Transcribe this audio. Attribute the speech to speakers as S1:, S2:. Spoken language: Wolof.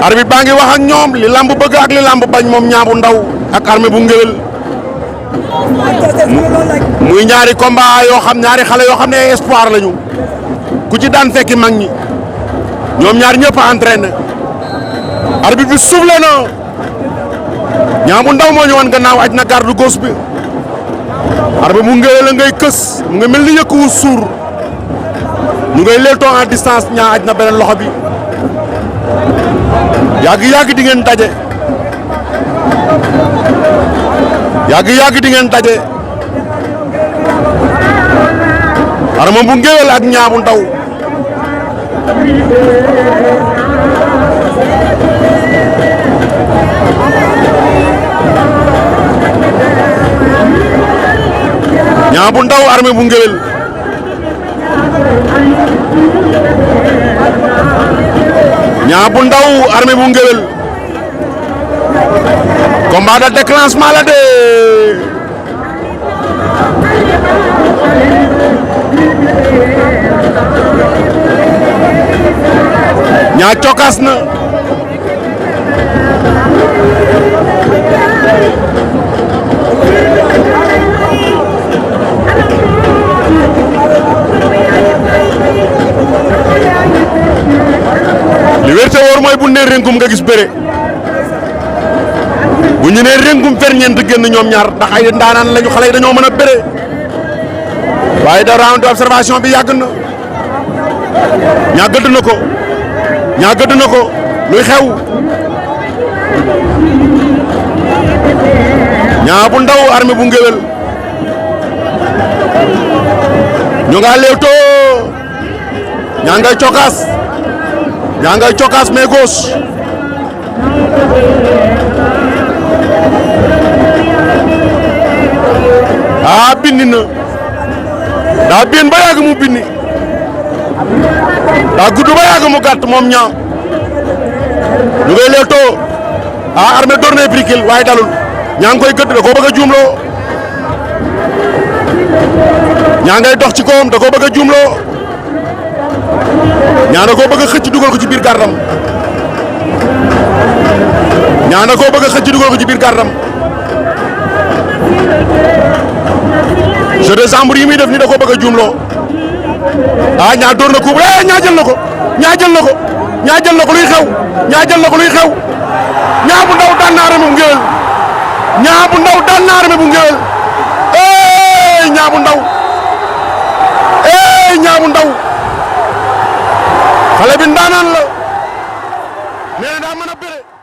S1: arbitre baa ngi wax ak ñoom li lamb bëgg ak li lamb bañ moom Niang bu Ndaw ak Armé bu Ngéwél muy ñaari combat yoo xam ñaari xale yoo xam ne espoir lañu ku ci daan fekki mag ñi ñoom ñaar ñëpp a entraîné arbitre bi soufflé na Niang bu Ndaw moo ñu wan gannaaw aj na garde gauche bi Armé bu Ngéwél la ngay kës mu nga mel ni yëkkuwu suur ñu ngay leetoo en distance Niang aj na beneen loxo bi yàgg di ngeen daje yàgg di ngeen daje Armé bu Ngéwél ak Niang bu Ndaw Niang bu Ndaw Armé bu Ngéwél Niang bu Ndaw Armé bu Ngéwél combat de déclenchement la de Niang cokaas na li wér te wóor mooy bu ne renkum nga gis bëre bu ñu nee renkum ferñeent génn ñoom ñaar ndax ay ndaanaan lañu xale yi dañoo mën a bëre waaye da round d'observation bi yàgg na Niang gëdd na ko Niang gëdd na ko luy xew Niang bu Ndaw Armé bu Ngéwél ñu nga leewtoo Niang ngay cokaas Niang ngay cokaas mais gauche bindi na daa bien ba yàgg mu bindi daa gudd ba yàgg mu gàtt moom Niang ñu ngay leewtoo Armé door na brikil waaye dalul Niang ngi koy gëdd da koo bëgg a juumloo Niang ngay dox ci kawam da koo bëgg a juumloo Niang da koo bëgg a xëcc dugal ko ci biir gardam Niang da koo bëgg a xëcc dugal ko ci biir gardam jeu de jambe yi muy def ni da koo bëgg a juumloo Niang door na ko Niang jël na ko Niang jël na ko Niang jël na ko luy xew Niang jël na ko luy xew Niang bu Ndaw daan na Armé bu Ngéwél Niang bu Ndaw daan na Armé bu Ngéwél Niang bu Ndaw Niang bu Ndaw xale bi ndaanaan la nee na daa mën a bëre